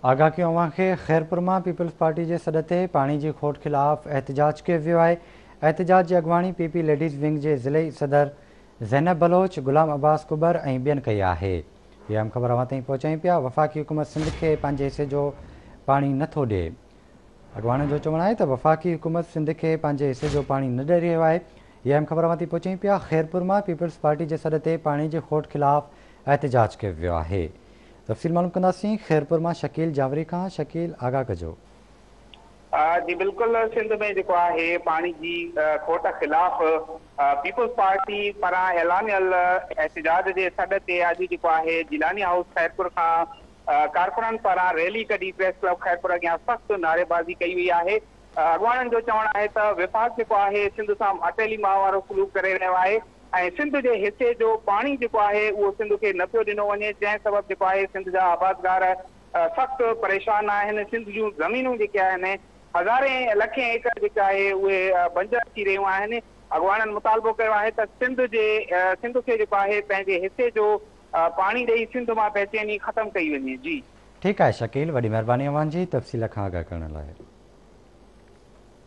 آگاهه ڪيون اوهان کي خيرپور مان پيپلز پارٽي جي سڏ تي پاڻي جي کوٽ خلاف احتجاج ڪيو ويو آهي. احتجاج جي اڳواڻي پي پي ليڊيز ونگ جي ضلعي صدر زينب بلوچ، غلام عباس ڪٻر ۽ ٻين ڪئي آهي. هي اهم خبر اوهان تائين پهچايون پيا وفاقي حڪومت سنڌ کي پنهنجي حصي جو پاڻي نه ٿو ڏئي. اڳواڻن جو چوڻ آهي ته وفاقي حڪومت سنڌ کي پنهنجي حصي جو پاڻي نه ڏئي رهيو آهي. هي اهم خبر اوهان تائين پهچايون پيا خيرپور مان پيپلز پارٽي جي سڏ تي پاڻي جي کوٽ خلاف احتجاج ڪيو ويو آهي. تفصيل معلوم ڪنداسين خيرپور مان شڪيل جاوري کان، شڪيل آگاهه ڪجو. جي بلڪل سنڌ ۾ جيڪو آهي پاڻي جي کوٽ خلاف پيپلز پارٽي پاران اعلانيل احتجاج جي سڏ تي اڄ جيڪو آهي جيلاني هائوس خيرپور کان ڪارڪنن پاران ريلي ڪڍي پريس ڪلب خيرپور اڳيان سخت نعريبازي ڪئي وئي آهي. اڳواڻن جو چوڻ آهي ته وفاق جيڪو آهي سنڌ سان ماٽيلي ماء وارو سلوڪ ڪري رهيو آهي ۽ سنڌ جي حصي جو پاڻي جيڪو آهي اهو سنڌ کي نه پيو ڏنو وڃي جنهن سبب جيڪو آهي سنڌ جا آبادگار سخت پريشان آهن سنڌ جون زمينون جيڪي آهن هزارين لکين ايڪڙ جيڪي آهي اهي بنجر ٿي رهيون آهن اڳواڻن مطالبو ڪيو آهي ته سنڌ جي سنڌ کي جيڪو آهي پنهنجي حصي جو پاڻي ڏئي سنڌ مان بيچيني ختم ڪئي وڃي جي. ٺيڪ آهي شڪيل وڏي مهرباني اوهان جي تفصيل کان آگاهه ڪرڻ لاء.